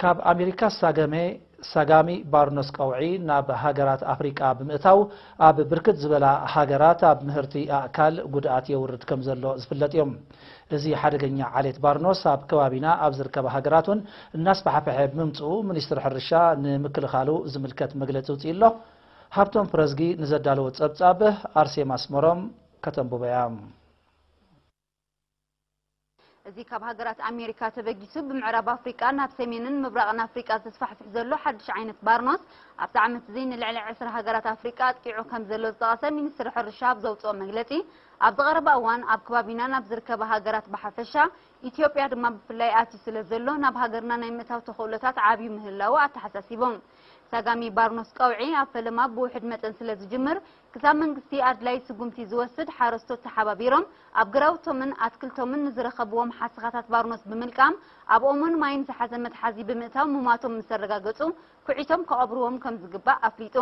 ካብ ኣሜሪካ ሳገሜ ሳጋሚ ባርኖስ ቀውዒ ናብ ሃገራት ኣፍሪቃ ብምእታው ኣብ ብርክት ዝበላ ሃገራት ኣብ ምህርቲ ኣእካል ጉድኣት የውርድ ከም ዘሎ ዝፍለጥ እዮም። እዚ ሓደገኛ ዓሌት ባርኖስ ኣብ ከባቢና ኣብ ዝርከባ ሃገራት እውን እናስፋሕፈሐ ብምምፅኡ ሚኒስትሪ ሕርሻ ንምክልኻሉ ዝምልከት መግለፂ ውፅኢ ኣሎ። ሃብቶም ፕረዝጊ ንዘዳለዎ ፀብፃብ ኣርሴማ ኣስመሮም ከተንብቦ እያ። እዚ ካብ ሃገራት ኣሜሪካ ተበጊሱ ብምዕራብ ኣፍሪቃ ናብ ሰሜንን ምብራቕን ኣፍሪቃ ዘስፋሕፍሕ ዘሎ ሓድሽ ዓይነት ባርኖስ ኣብዚ ዓመት እዚ ንልዕሊ ዕስራ ሃገራት ኣፍሪቃ ኣጥቂዑ ከም ዘሎ ዝጠቐሰ ሚኒስትሪ ሕርሻ ኣብ ዘውፅኦ መግለፂ፣ ኣብ ዝቐረበ እዋን ኣብ ከባቢና ናብ ዝርከባ ሃገራት ብሓፈሻ ኢትዮጵያ ድማ ብፍላይ ኣትዩ ስለ ዘሎ ናብ ሃገርና ናይ ምእታው ተኽእሎታት ዓብዩ ምህላዉ ኣተሓሳሲቦም። ሳጋሚ ባርኖስ ቀውዒ ኣብ ፈለማ ብውሕድ መጠን ስለ ዝጅምር ክሳብ መንግስቲ ኣድላይ ስጉምቲ ዝወስድ ሓረስቶት ተሓባቢሮም ኣብ ግራውቶምን ኣትክልቶምን ንዝረኸብዎም ሓሰኻታት ባርኖስ ብምልቃም ኣብ ኦሞን ማይን ዝሓዘ መትሓዚ ብምእታው ምሟቶም ምስ ኣረጋገፁ ኩዒቶም ክቐብርዎም ከም ዝግባእ ኣፍሊጡ።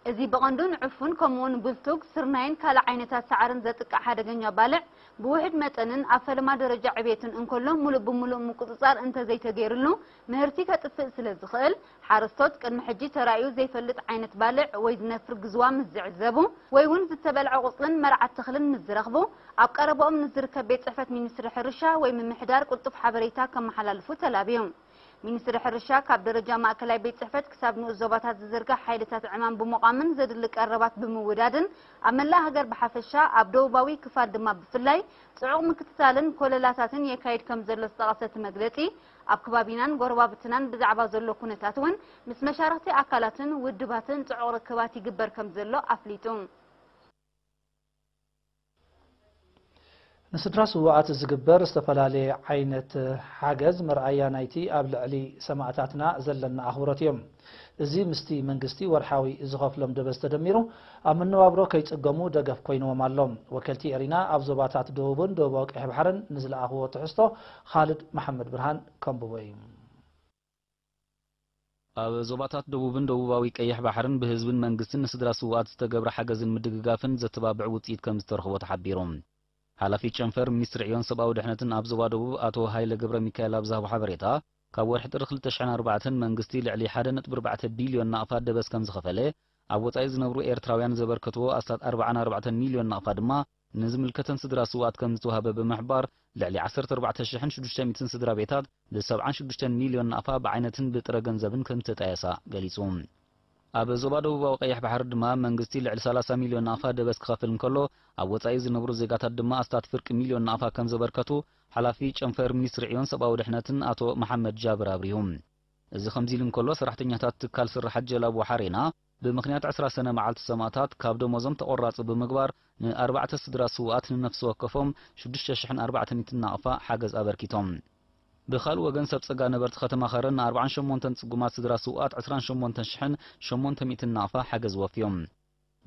እዚ ብቐንዱ ንዕፉን ከምኡውን ብልቱግ፣ ስርናይን ካልእ ዓይነታት ሳዕርን ዘጥቅዕ ሓደገኛ ባልዕ ብውሕድ መጠንን ኣብ ፈለማ ደረጃ ዕቤትን እንከሎ ሙሉእ ብሙሉእ ምቁፅፃር እንተዘይተገይርሉ ምህርቲ ከጥፍእ ስለ ዝኽእል ሓረስቶት ቅድሚ ሕጂ ተራእዩ ዘይፈልጥ ዓይነት ባልዕ ወይ ዝነፍር ግዝዋ ምስ ዝዕዘቡ ወይ እውን ዝተበልዐ ቁፅልን መርዓት ተኽልን ምስ ዝረኽቡ ኣብ ቀረበኦም ንዝርከብ ቤት ፅሕፈት ሚኒስትሪ ሕርሻ ወይ ምምሕዳር ቅልጡፍ ሓበሬታ ከመሓላልፉ ተላብዩ። ሚኒስትሪ ሕርሻ ካብ ደረጃ ማእከላይ ቤት ፅሕፈት ክሳብ ንኡስ ዞባታት ዝዝርጋሕ ሓይልታት ዕማም ብምቋምን ዘድሊ ቀረባት ብምውዳድን ኣብ መላእ ሃገር ብሓፈሻ ኣብ ደቡባዊ ክፋል ድማ ብፍላይ ፅዑቕ ምክትታልን ኮለላታትን የካይድ ከም ዘሎ ዝጠቐሰ እቲ መግለፂ ኣብ ከባቢናን ጎረባብትናን ብዛዕባ ዘሎ ኩነታት እውን ምስ መሻርኽቲ ኣካላትን ውድባትን ፅዑቕ ርክባት ይግበር ከም ዘሎ ኣፍሊጡ። ንስድራ ስውኣት ዝግበር ዝተፈላለየ ዓይነት ሓገዝ መርኣያ ናይቲ ኣብ ልዕሊ ሰማእታትና ዘለና ኣኽብሮት እዮም። እዚ ምስቲ መንግስቲ ወርሓዊ ዝኸፍሎም ደበዝ ተደሚሩ ኣብ መነባብሮ ከይጽገሙ ደገፍ ኮይንዎም ኣሎ። ወከልቲ ኤሪና ኣብ ዞባታት ደቡብን ደቡባዊ ቀይሕ ባሕርን ንዝለኣኽዎ ትሕዝቶ ኻልድ መሓመድ ብርሃን ከንብቦ እዩ። ኣብ ዞባታት ደቡብን ደቡባዊ ቀይሕ ባሕርን ብህዝብን መንግስትን ንስድራ ስውኣት ዝተገብረ ሓገዝን ምድግጋፍን ዘተባብዕ ውፅኢት ከም ዝተረኽቦ ተሓቢሩ። ሓላፊ ጨንፈር ሚኒስትሪ ዕዮን ሰብኣዊ ድሕነትን ኣብ ዞባ ደቡብ ኣቶ ሃይለ ገብረ ሚካኤል ኣብ ዝሃቦ ሓበሬታ፣ ካብ ወርሒ ጥሪ ክልተ ሽሕን ኣርባዕተን መንግስቲ ልዕሊ ሓደ ነጥቢ ኣርባዕተ ቢልዮን ናቕፋ ደበስ ከም ዝኸፈለ፣ ኣብ ወጻኢ ዝነብሩ ኤርትራውያን ዘበርከትዎ ኣስታት ኣርባዓን ኣርባዕተን ሚልዮን ናቕፋ ድማ ንዝምልከተን ስድራ ስውኣት ከም ዝተዋህበ ብምሕባር፣ ልዕሊ ዓሰርተ ኣርባዕተ ሽሕን ሽዱሽተ ሚእትን ስድራ ቤታት ብ ሰብዓን ሽዱሽተን ሚልዮን ናቕፋ ብዓይነትን ብጥረ ገንዘብን ከም ዝተጣየሳ ገሊጹ። ኣብ ዞባ ደቡባዊ ቀይሕ ባሕሪ ድማ መንግስቲ ልዕሊ ሰላሳ ሚልዮን ናቕፋ ደበስ ክኸፍል እንከሎ፣ ኣብ ወጻኢ ዝነብሩ ዜጋታት ድማ ኣስታት ፍርቂ ሚልዮን ናቕፋ ከም ዘበርከቱ ሓላፊ ጨንፈር ሚኒስትሪ ዕዮን ሰብኣዊ ድሕነትን ኣቶ መሓመድ ጃብር ኣብሪሁ። እዚ ከምዚ ኢሉ እንከሎ፣ ሰራሕተኛታት ትካል ስርሓት ጀላቡ ሓሬና ብምኽንያት ዕስራ ሰነ መዓልቲ ሰማእታት ካብ ደሞዞም ተቆራፂ ብምግባር ንኣርባዕተ ስድራ ስውኣት ንነፍሲ ወከፎም ሽዱሽተ ሽሕን ኣርባዕተ ሚእትን ናቕፋ ሓገዝ ኣበርኪቶም። ብኻልእ ወገን ሰብ ጸጋ ነበርቲ ከተማ ኸረን ንኣርባዓን ሸሞንተን ጽጉማት ስድራ ስውኣት ዕስራን ሸሞንተን ሽሕን ሸሞንተ ሚእትን ናቕፋ ሓገዝ ወፍዮም።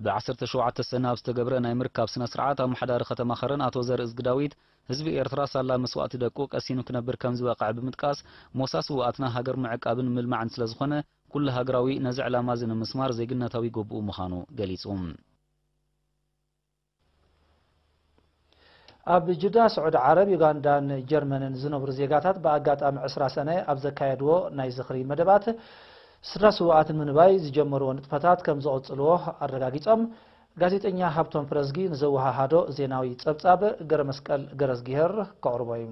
ብ ዓሰርተ ሸውዓተ ሰነ ኣብ ዝተገብረ ናይ ምርካብ ስነ ስርዓት ኣመሓዳሪ ከተማ ኸረን ኣቶ ዘርእዝጊ ዳዊት ህዝቢ ኤርትራ ሳላ መስዋእቲ ደቁ ቀሲኑ ክነብር ከም ዝበቕዐ ብምጥቃስ ሞሳ ስውኣትና ሃገር ምዕቃብን ምልማዕን ስለ ዝኾነ ኩሉ ሃገራዊ ነዚ ዕላማ እዚ ንምስማር ዜግነታዊ ግቡኡ ምዃኑ ገሊጹ። ኣብ ጅዳ፣ ስዑዲ ዓረብ፣ ዩጋንዳን ጀርመንን ዝነብሩ ዜጋታት ብኣጋጣሚ ዕስራ ሰነ ኣብ ዘካየድዎ ናይ ዝኽሪ መደባት ስድራ ስውኣት ንምንባይ ዝጀመርዎ ንጥፈታት ከም ዝቕጽልዎ ኣረጋጊጾም። ጋዜጠኛ ሃብቶም ፍረዝጊ ንዘወሃሃዶ ዜናዊ ጸብጻብ ገረመስቀል ገረዝጊሄር ከቕርቦ እዩ።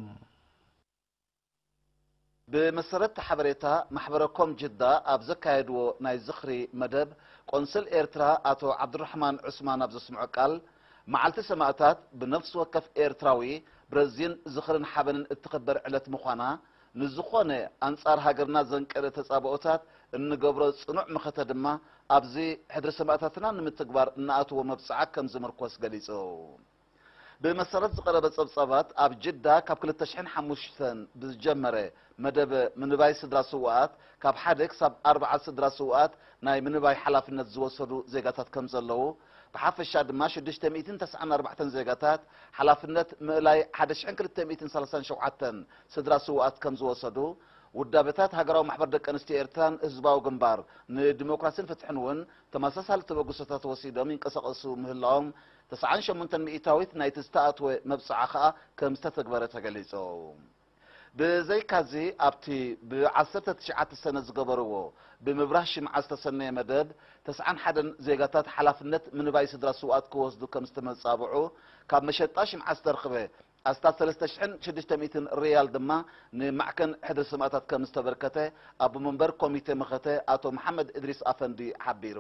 ብመሰረት እቲ ሓበሬታ፣ ማሕበረ ኮም ጅዳ ኣብ ዘካየድዎ ናይ ዝኽሪ መደብ፣ ቆንስል ኤርትራ ኣቶ ዓብዱራሕማን ዑስማን ኣብ ዘስምዖ ቃል፣ መዓልቲ ሰማእታት ብነፍሲ ወከፍ ኤርትራዊ ብረዚን ዝኽርን ሓበንን እትኽበር ዕለት ምዃና፣ ንዝኾነ ኣንጻር ሃገርና ዘንቀደ ተጻብኦታት እንገብሮ ጽኑዕ መኸተ ድማ ኣብዚ ሕድሪ ሰማእታትና ንምትግባር እንኣትዎ መብጽዓ ከም ዝምርኮስ ገሊጹ። ብመሰረት ዝቐረበ ጸብጻባት፣ ኣብ ጅዳ ካብ ክልተ ሽሕን ሓሙሽተን ብዝጀመረ መደብ ምንባይ ስድራ ስውኣት፣ ካብ ሓደ ክሳብ ኣርብዓ ስድራ ስውኣት ናይ ምንባይ ሓላፍነት ዝወሰዱ ዜጋታት ከም ዘለዉ፣ ብሓፈሻ ድማ ሽዱሽተ ሚእትን ተስዓን ኣርባዕተን ዜጋታት ሓላፍነት ምእላይ ሓደ ሽሕን ክልተ ሚእትን ሰላሳን ሸውዓተን ስድራ ስውኣት ከም ዝወሰዱ፣ ውዳበታት ሃገራዊ ማሕበር ደቂ ኣንስትዮ ኤርትራን ህዝባዊ ግንባር ንዲሞክራሲን ፍትሕን እውን ተመሳሳሊ ተበግሶታት ወሲዶም ይንቀሳቐሱ ምህላዎም፣ ተስዓን ሸሞንተን ሚእታዊት ናይቲ ዝተኣትወ መብጽዓ ከኣ ከም ዝተተግበረ ተገሊጹ። ብዘይካዚ ኣብቲ ብ19 ሰነ ዝገበርዎ ብምብራህ ሽምዓ ዝተሰነየ መደብ ተስዓን ሓደን ዜጋታት ሓላፍነት ምንባይ ስድራ ስውኣት ክወስዱ ከም ዝተመጻብዑ፣ ካብ መሸጣ ሽምዓ ዝተረኽበ ኣስታት ሰለስተ ሽሕን ሽዱሽተ ሚእትን ሪያል ድማ ንማዕከን ሕድሪ ሰማእታት ከም ዝተበርከተ ኣቦ መንበር ኮሚቴ መኸተ ኣቶ መሓመድ እድሪስ ኣፈንዲ ሓቢሩ።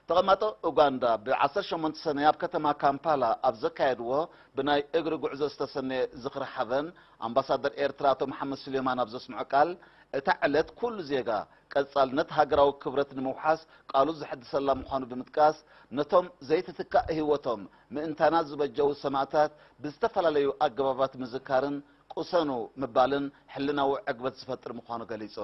ተቐማጦ ኡጋንዳ ብ18 ሰነ ኣብ ከተማ ካምፓላ ኣብ ዘካየድዎ ብናይ እግሪ ጉዕዞ ዝተሰነየ ዝኽሪ ሓበን፣ ኣምባሳደር ኤርትራ ኣቶ መሓመድ ስሌማን ኣብ ዘስምዖ ቃል፣ እታ ዕለት ኩሉ ዜጋ ቀጻልነት ሃገራዊ ክብረት ንምውሓስ ቃሉ ዘሐድሰላ ምዃኑ ብምጥቃስ፣ ነቶም ዘይትትካእ ህይወቶም ምእንታና ዝበጀዉ ሰማእታት ብዝተፈላለዩ ኣገባባት ምዝካርን ቅሰኑ ምባልን ሕልናዊ ዕግበት ዝፈጥር ምዃኑ ገሊጹ።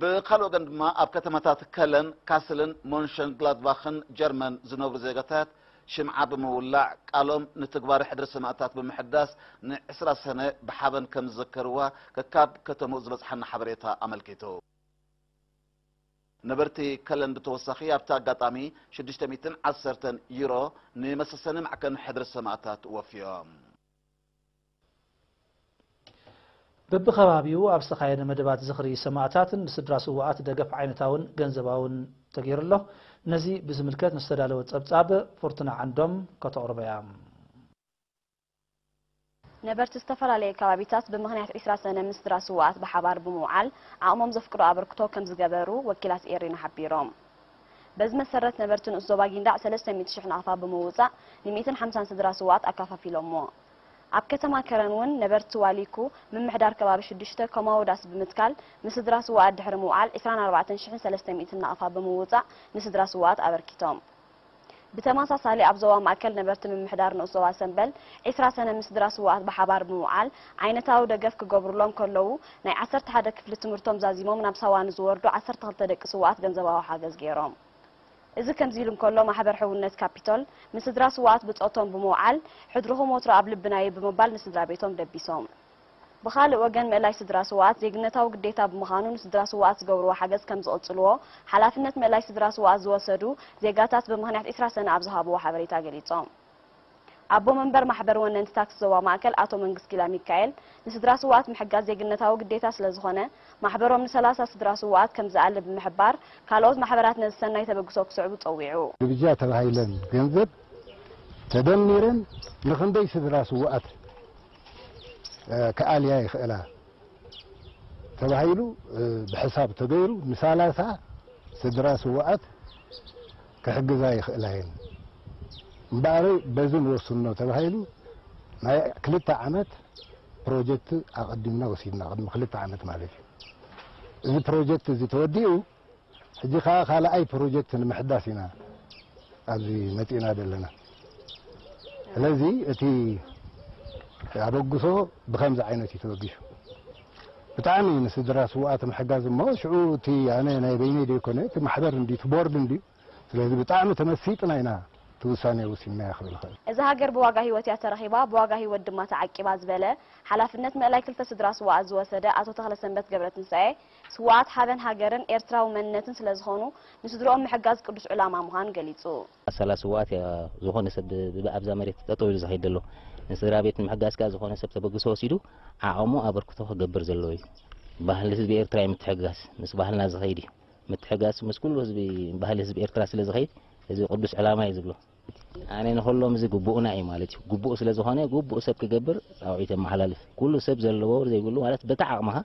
ብኻልእ ወገን ድማ ኣብ ከተማታት ከለን፣ ካስልን ሞንሸን ግላድባኽን ጀርመን ዝነብሩ ዜጋታት ሽምዓ ብምውላዕ ቃሎም ንትግባረ ሕድሪ ሰማእታት ብምሕዳስ ንዕስራ ሰነ ብሓበን ከም ዝዘከርዋ ከካብ ከተምኡ ዝበጽሓና ሓበሬታ ኣመልኪቱ። ነበርቲ ከለን ብተወሳኺ ኣብቲ ኣጋጣሚ ሽዱሽተ ሚእትን ዓሰርተን ዩሮ ንመሰሰኒ ማዕከን ሕድሪ ሰማእታት ወፍዮም። በብኸባቢኡ ኣብ ዝተኻየደ መደባት ዝኽሪ ሰማእታት ንስድራ ስውኣት ደገፍ ዓይነታውን ገንዘባውን ተገይሩ ኣሎ። ነዚ ብዝምልከት ንዝተዳለወ ጸብጻብ ፎርቱና ዓንዶም ከተቕርቦ እያ። ነበርቲ ዝተፈላለየ ከባቢታት ብምኽንያት ዒስራ ሰነ ምስ ስድራ ስውኣት ብሓባር ብምውዓል ዓቕሞም ዘፍቅዶ ኣበርክቶ ከም ዝገበሩ ወኪላት ኤሪና ሓቢሮም። በዚ መሰረት ነበርቲ ንኡስ ዞባ ጊንዳዕ ሰለስተ ሚእቲ ሽሕ ናቕፋ ብምውጻእ ንሚእትን ሓምሳን ስድራ ስውኣት ኣካፋፊሎምዎ። ኣብ ከተማ ከረን እውን ነበርቲ ዋሊኩ ምምሕዳር ከባቢ ሽዱሽተ ኮማዎ ዳስ ብምትካል ንስድራ ስውኣት ድሕሪ ምውዓል ዒስራን ኣርባዕተን ሽሕን ሰለስተ ሚእትን ናቕፋ ብምውጻእ ንስድራ ስውኣት ኣበርኪቶም። ብተመሳሳሊ ኣብ ዞባ ማእከል ነበርቲ ምምሕዳር ንኡስ ዞባ ሰምበል ዒስራ ሰነ ምስ ስድራ ስውኣት ብሓባር ብምውዓል ዓይነታዊ ደገፍ ክገብሩሎም ከለዉ ናይ ዓሰርተ ሓደ ክፍሊ ትምህርቶም ዛዚሞም ናብ ሳዋ ንዝወርዱ ዓሰርተ ክልተ ደቂ ስውኣት ገንዘባዊ ሓገዝ ገይሮም። እዚ ከምዚ ኢሉ እንከሎ ማሕበር ሕውነት ካፒቶል ንስድራ ስውኣት ብጾቶም ብምውዓል ሕድርኹም ወትሩ ኣብ ልብና እዩ ብምባል ንስድራ ቤቶም ደቢሶም። ብኻልእ ወገን ምእላይ ስድራ ስውኣት ዜግነታዊ ግዴታ ብምዃኑ ንስድራ ስውኣት ዝገብርዎ ሓገዝ ከም ዝቕጽልዎ ሓላፍነት ምእላይ ስድራ ስውኣት ዝወሰዱ ዜጋታት ብምኽንያት ዒስራ ሰነ ኣብ ዝሃብዎ ሓበሬታ ገሊጾም። ኣቦ መንበር ማሕበር ወነንቲ ታክሲ ዞባ ማእከል ኣቶ መንግስጊላ ሚካኤል ንስድራ ስውኣት ምሕጋዝ ዜግነታዊ ግዴታ ስለ ዝኾነ ማሕበሮም ንሰላሳ ስድራ ስውኣት ከም ዝኣሊ ብምሕባር ካልኦት ማሕበራት ነዚ ሰናይ ተበግሶ ክስዕቡ ጸዊዑ። ግብጃ ተባሂለን ገንዘብ ተደሚረን ንኽንደይ ስድራ ስውኣት ክኣልያ ይኽእላ ተባሂሉ ብሕሳብ ተገይሩ ንሳላሳ ስድራ ስውኣት ክሕግዛ ይኽእላ እየን። እምበኣር በዚ ንወስኖ ተባሂሉ ናይ ክልተ ዓመት ፕሮጀክት ኣቐዲምና ወሲድና፣ ቅድሚ ክልተ ዓመት ማለት እዩ። እዚ ፕሮጀክት እዚ ተወዲኡ ሕጂ ከኣ ካልኣይ ፕሮጀክት ንምሕዳስ ኢና ኣብዚ መጺእና ዘለና። ስለዚ እቲ ኣበግሶ ብኸምዚ ዓይነት እዩ ተበጊሱ። ብጣዕሚ ንስድራ ስውኣት ምሕጋዝ እሞ ሽዑ እቲ ኣነ ናይ በይነይ ዘይኮነ እቲ ማሕበር እንዲ እቲ ቦርድ እንዲ ስለዚ ብጣዕሚ ተመሲጥና ኢና እቲ ውሳኔ ውሲንና ክብል ኽእል። እዛ ሃገር ብዋጋ ህይወት እያ ተረኺባ፣ ብዋጋ ህይወት ድማ ተዓቂባ ዝበለ ሓላፍነት ምእላይ ክልተ ስድራ ስውኣት ዝወሰደ ኣቶ ተኽለሰንበት ገብረትንሳኤ፣ ስውኣት ሓበን ሃገርን ኤርትራዊ መንነትን ስለዝኾኑ ንስድርኦም ምሕጋዝ ቅዱስ ዕላማ ምዃኑ ገሊጹ። ኣሰላ ስውኣት እያ ዝኾነ ሰብ ብ- ኣብዛ መሬት ጠጠው ኢሉ ዝኸይድ ዘሎ። ንስድራ ቤት ንምሕጋዝ ከኣ ዝኾነ ሰብ ተበግሶ ወሲዱ ዓቕሙ ኣበርክቶ ክገብር ዘለዎ እዩ። ባህሊ ህዝቢ ኤርትራ እዩ ምትሕግጋዝ፣ ምስ ባህልና ዝኸይድ እዩ። ምትሕጋዝ ምስ ኩሉ ህዝቢ፣ ባህሊ ህዝቢ ኤርትራ ስለ ዝኸይድ እዚ ቅዱስ ዕላማ እዩ ዝብሎ። ኣነ ንኹሎም እዚ ግቡእና እዩ ማለት እዩ። ግቡእ ስለ ዝኾነ ግቡእ ሰብ ክገብር ጻውዒት የመሓላልፍ። ኩሉ ሰብ ዘለዎ ዘይብሉ ማለት በታ ዓቕምኻ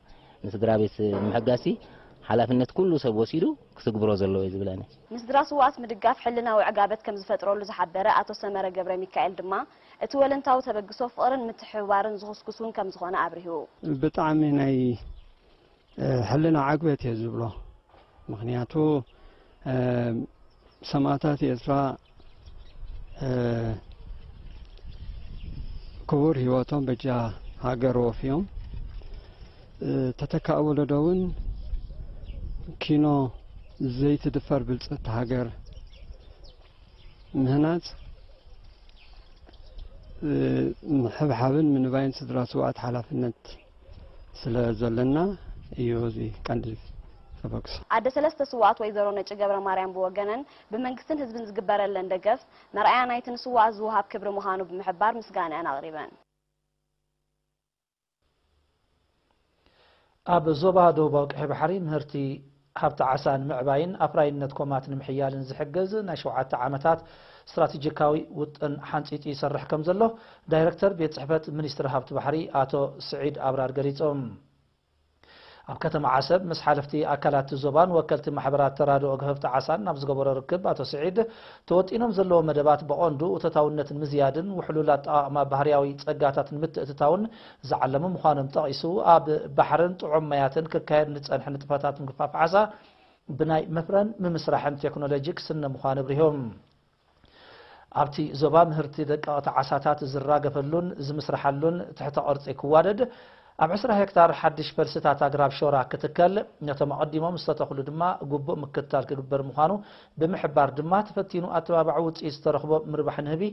ንስድራ ቤት ንምሕጋዝሲ ሓላፍነት ኩሉ ሰብ ወሲዱ ክትግብሮ ዘለዎ እዩ ዝብል ኣነ። ንስድራ ስውኣት ምድጋፍ ሕልናዊ ዕጋበት ከም ዝፈጥረሉ ዝሓበረ ኣቶ ሰመረ ገብረሚካኤል ድማ እቲ ወለንታዊ ተበግሶ ፍቕርን ምትሕብባርን ዝኹስኩስ እውን ከም ዝኾነ ኣብሪሁ። ብጣዕሚ ናይ ሕልና ዕግበት እየ ዝብሎ። ምኽንያቱ ሰማእታት ኤርትራ ክቡር ህይወቶም በጃ ሃገር ወፍዮም ተተካእ ወለዶ እውን ኪኖ ዘይትድፈር ብልፅቲ ሃገር ምህናፅ ምሕብሓብን ምንባይን ስድራ ስውኣት ሓላፍነት ስለ ዘለና እዩ እዚ ቀንዲ ተበግሶ። ኣደ ሰለስተ ስውኣት ወይዘሮ ነጪ ገብረማርያም ብወገነን ብመንግስትን ህዝብን ዝግበረለን ደገፍ መርኣያ ናይቲ ንስውኣት ዝወሃብ ክብሪ ምዃኑ ብምሕባር ምስጋንኣን ኣቕሪበን። ኣብ ዞባ ደቡባዊ ቀይሕ ባሕሪ ምህርቲ ሃብቲ ዓሳ ንምዕባይን ኣፍራይነት ኮማት ንምሕያልን ዝሕግዝ ናይ ሸውዓተ ዓመታት ስትራቴጂካዊ ውጥን ሓንጺጹ ይሰርሕ ከም ዘሎ ዳይረክተር ቤት ጽሕፈት ሚኒስትሪ ሃብቲ ባሕሪ ኣቶ ስዒድ ኣብራር ገሊጾም። ኣብ ከተማ ዓሰብ ምስ ሓለፍቲ ኣካላት ዞባን ወከልቲ ማሕበራት ተራድኦ ገፈፍቲ ዓሳን ኣብ ዝገበሮ ርክብ ኣቶ ስዒድ፣ ተወጢኖም ዘለዉ መደባት ብቐንዱ ተታውነት ንምዝያድን ውሕሉል ኣጠቓቕማ ባህርያዊ ጸጋታት ንምትእትታውን ዝዓለሙ ምዃኖም ጠቒሱ፣ ኣብ ባሕርን ጥዑም ማያትን ክካየድ ንጸንሐ ንጥፈታት ምግፋፍ ዓሳ ብናይ መፍረን ምምስራሕን ቴክኖሎጂ ክስነ ምዃኑ ኣብሪሆም። ኣብቲ ዞባ ምህርቲ ደቀቕቲ ዓሳታት ዝራገፈሉን ዝምስርሓሉን ትሕተ ቅርጺ ክዋደድ፣ ኣብ ዕስራ ሄክታር ሓድሽ ፈልስታት ኣግራብ ሾራ ክትከል፣ ነቶም ኣቐዲሞም ዝተተኽሉ ድማ ግቡእ ምክትታል ክግበር ምዃኑ ብምሕባር ድማ፣ ተፈቲኑ ኣተባባዒ ውጽኢት ዝተረኽቦ ምርባሕ ንህቢ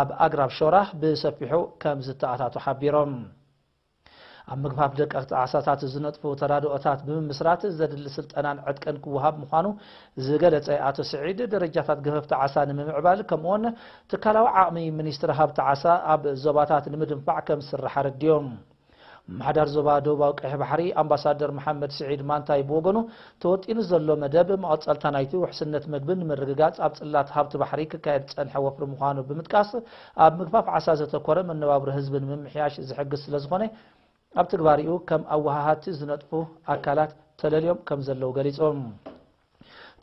ኣብ ኣግራብ ሾራ ብሰፊሑ ከም ዝተኣታቶ ሓቢሮም። ኣብ ምግፋፍ ደቀቕቲ ዓሳታት ዝነጥፉ ተራድኦታት ብምምስራት ዘድሊ ስልጠናን ዕጥቅን ክወሃብ ምዃኑ ዝገለጸ ኣቶ ስዒድ፣ ደረጃታት ገፈፍቲ ዓሳ ንምምዕባል ከምኡውን ትካላዊ ዓቕሚ ሚኒስትሪ ሃብቲ ዓሳ ኣብ ዞባታት ንምድንፋዕ ከም ዝስራሕ ኣረዲኦም። ምምሕዳር ዞባ ደቡባዊ ቀይሕ ባሕሪ ኣምባሳደር መሓመድ ስዒድ ማንታይ ብወገኑ፣ ተወጢኑ ዘሎ መደብ መቐጸልታ ናይቲ ውሕስነት መግቢ ንምርግጋጽ ኣብ ጽላት ሃብቲ ባሕሪ ክካየድ ዝጸንሐ ወፍሪ ምዃኑ ብምጥቃስ፣ ኣብ ምግፋፍ ዓሳ ዘተኮረ መነባብሮ ህዝቢ ንምምሕያሽ ዝሕግዝ ስለ ዝኾነ፣ ኣብ ትግባሪኡ ከም ኣወሃሃድቲ ዝነጥፉ ኣካላት ተለልዮም ከም ዘለዉ ገሊጾም።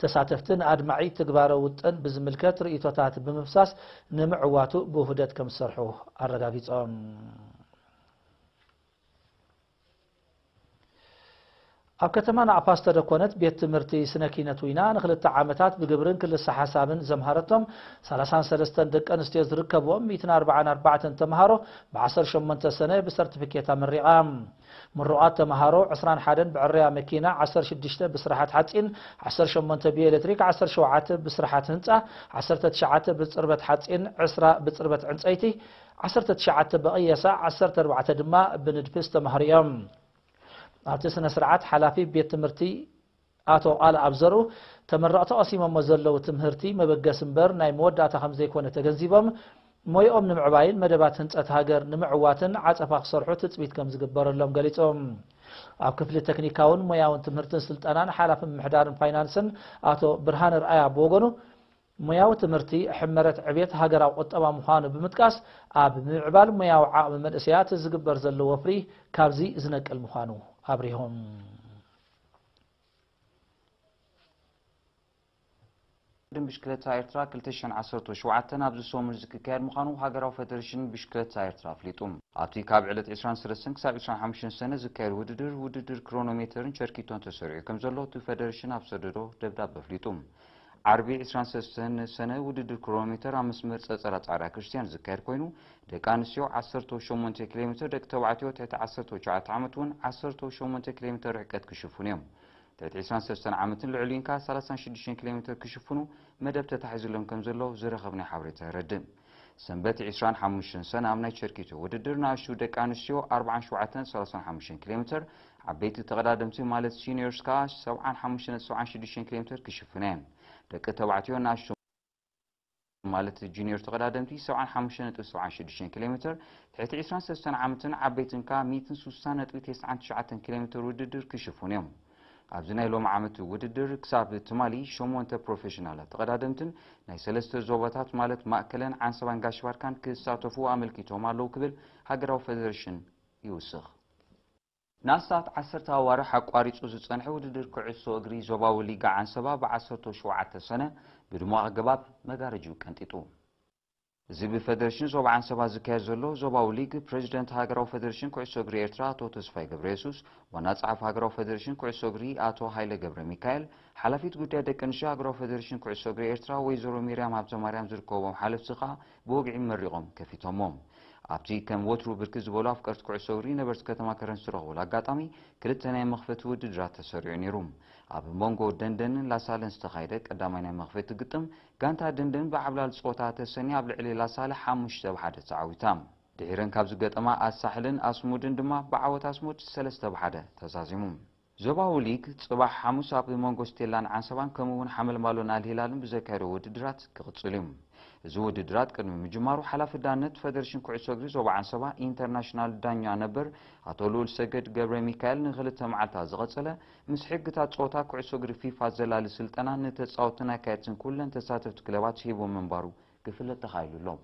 ተሳተፍቲ ንኣድማዒ ትግባረ ውጥን ብዝምልከት ርእይቶታት ብምፍሳስ ንምዕዋቱ ብውህደት ከም ዝሰርሑ ኣረጋጊጾም። ኣብ ከተማ ናቕፋ ዝተደኮነት ቤት ትምህርቲ ስነ ኪነት ዊና ንክልተ ዓመታት ብግብርን ክልሰ ሓሳብን ዘምሃረቶም ሰላሳን ሰለስተን ደቂ ኣንስትዮ ዝርከብዎም ሚእትን ኣርባዓን ኣርባዕተን ተምሃሮ ብዓሰርተ ሸሞንተ ሰነ ብሰርቲፊኬት ኣመሪቓ። ምሩቓት ተምሃሮ ዕስራን ሓደን ብዕረያ መኪና፣ ዓሰርተ ሽዱሽተ ብስራሓት ሓጺን፣ ዓሰርተ ሸሞንተ ብኤሌክትሪክ፣ ዓሰርተ ሸውዓተ ብስራሓት ህንጻ፣ ዓሰርተ ትሽዓተ ብጽርበት ሓጺን፣ ዕስራ ብጽርበት ዕንጸይቲ፣ ዓሰርተ ትሽዓተ ብቕየሳ፣ ዓሰርተ ኣርባዕተ ድማ ብንድፊ ዝተማህሩ እዮም። ኣብቲ ስነ ስርዓት ሓላፊ ቤት ትምህርቲ ኣቶ ቃል ኣብዘሩ፣ ተመረቕቲ ቀሲሞሞ ዘለዉ ትምህርቲ መበገሲ እምበር ናይ መወዳእታ ከም ዘይኮነ ተገንዚቦም፣ ሞይኦም ንምዕባይን መደባት ህንጸት ሃገር ንምዕዋትን ዓጸፋ ክሰርሑ ትጽቢት ከም ዝግበረሎም ገሊጾም። ኣብ ክፍሊ ቴክኒካውን ሞያውን ትምህርትን ስልጠናን ሓላፊ ምምሕዳርን ፋይናንስን ኣቶ ብርሃነ ርኣያ ብወገኑ፣ ሞያዊ ትምህርቲ ሕመረት ዕቤት ሃገራዊ ቁጠባ ምዃኑ ብምጥቃስ፣ ኣብ ምምዕባል ሞያዊ ዓቕሚ መንእሰያት ዝግበር ዘሎ ወፍሪ ካብዚ ዝነቅል ምዃኑ ኣብሪሆም። ውድድር ብሽክለታ ኤርትራ ክልተ ሽሕን ዓሰርተ ሸውዓተን ኣብዚ ሰሙን ዝክካየድ ምዃኑ ሃገራዊ ፈደሬሽን ብሽክለታ ኤርትራ ኣፍሊጡ። ኣብቲ ካብ ዕለት ዕስራን ሰለስተን ክሳብ ዕስራን ሓሙሽተን ሰነ ዝካየድ ውድድር፣ ውድድር ክሮኖሜተርን ቸርኪቶን ተሰሪዑ ከም ዘሎ እቲ ፈደሬሽን ኣብ ዝሰደዶ ደብዳበ ኣፍሊጡ። ዓርቢ ዕስራን ሰለስተን ሰነ ውድድር ክሮኖሜተር ኣብ መስመር ጸጸራ ጻዕዳ ክርስትያን ዝካየድ ኮይኑ፣ ደቂ ኣንስትዮ ዓሰርተ ሸሞንተ ኪሎ ሜትር፣ ደቂ ተባዕትዮ ትሕቲ ዓሰርተ ትሽዓተ ዓመት እውን ዓሰርተ ሸሞንተ ኪሎ ሜትር ርሕቀት ክሽፍኑ እዮም። ትሕቲ ዕስራን ሰለስተን ዓመትን ልዕሊኡን ከኣ ሰላሳን ሽዱሽተን ኪሎ ሜትር ክሽፍኑ መደብ ተታሒዙሎም ከም ዘሎ ዝረኸብናዮ ሓበሬታ የረድእ። ሰንበት ዕስራን ሓሙሽተን ሰነ ኣብ ናይ ቸርኪቶ ውድድር ንኣሽቱ ደቂ ኣንስትዮ ኣርባዓን ሸውዓተን ሰላሳን ሓሙሽተን ኪሎ ሜትር፣ ዓበይቲ ተቐዳደምቲ ማለት ሲኒየርስ ከኣ ሰብዓን ሓሙሽተን ነጥቢ ሰብዓን ሽዱሽተን ኪሎ ሜትር ክሽፍና እየን። ደቂ ተባዕትዮ ንኣሽቱ ማለት ጁኒየር ተቐዳደምቲ ሰብዓን ሓሙሽተን ነጥቢ ሰብዓን ሽዱሽተን ኪሎ ሜትር፣ ትሕቲ ዕስራን ሰለስተን ዓመትን ዓበይትን ከኣ ሚእትን ስሳን ነጥቢ ተስዓን ትሽዓተን ኪሎ ሜትር ውድድር ክሽፍኑ እዮም። ኣብዚ ናይ ሎሚ ዓመት ውድድር ክሳብ ትማሊ ሸሞንተ ፕሮፌሽናላት ተቐዳደምትን ናይ ሰለስተ ዞባታት ማለት ማእከለን ዓንሰባን ጋሽ ባርካን ክሳተፉ ኣመልኪቶም ኣለዉ ክብል ሃገራዊ ፈደሬሽን ይውስኽ። ንኣስታት ዓሰርተ ኣዋርሕ ኣቋሪጹ ዝጸንሐ ውድድር ኩዕሶ እግሪ ዞባዊ ሊግ ዓንሰባ ብዓሰርተ ሸውዓተ ሰነ ብድሙቕ ኣገባብ መጋረጅኡ ቀንጢጡ። እዚ ብፈደሬሽን ዞባ ዓንሰባ ዝካየድ ዘሎ ዞባዊ ሊግ፣ ፕሬዚደንት ሃገራዊ ፈደሬሽን ኩዕሶ እግሪ ኤርትራ ኣቶ ተስፋይ ገብረየሱስ፣ ዋና ጸሓፊ ሃገራዊ ፈደሬሽን ኩዕሶ እግሪ ኣቶ ሃይለ ገብረ ሚካኤል፣ ሓላፊት ጉዳይ ደቂ ኣንስትዮ ሃገራዊ ፈደሬሽን ኩዕሶ እግሪ ኤርትራ ወይዘሮ ሚርያም ሃብተማርያም ዝርከብዎም ሓለፍቲ ከኣ ብወግዒ መሪቖም ከፊቶሞ። ኣብቲ ከም ወትሩ ብርክት ዝበሉ ኣፍቀርቲ ኩዕሶ እግሪ ነበርቲ ከተማ ከረን ዝተረኽቡሉ ኣጋጣሚ፣ ክልተ ናይ መኽፈቲ ውድድራት ተሰሪዑ ነይሩ። ኣብ መንጎ ደንደንን ላሳለን ዝተኻየደ ቀዳማይ ናይ መኽፈቲ ግጥም፣ ጋንታ ደንደን ብዓብላል ጸወታ ተሰንያ ኣብ ልዕሊ ላሳለ ሓሙሽተ ብ ሓደ ተዓዊታ። ድሒረን ካብ ዝገጠማ ኣሳሕልን ኣስሙድን ድማ ብዓወት ኣስሙድ ሰለስተ ብ ሓደ ተዛዚሙ። ዞባዊ ሊግ ጽባሕ ሓሙስ ኣብ መንጎ ስቴላን ዓንሰባን ከምኡ እውን ሓመልማሎን ኣልሂላልን ብዘካየዶ ውድድራት ክቕጽል እዩ። እዚ ውድድራት ቅድሚ ምጅማሩ ሓላፊ ዳነት ፈደሬሽን ኩዕሶ እግሪ ዞባ ዓንሰባ ኢንተርናሽናል ዳኛ ነበር ኣቶ ልኡል ሰገድ ገብረ ሚካኤል ንክልተ መዓልታት ዝቐጸለ ምስ ሕግታት ጸወታ ኩዕሶ እግሪ ፊፋ ዘላሊ ስልጠና ንተጻወትን ኣካየድትን ኩለን ተሳተፍቲ ክለባት ሂቡ ምንባሩ ክፍለጥ ተኻኢሉ ኣሎ።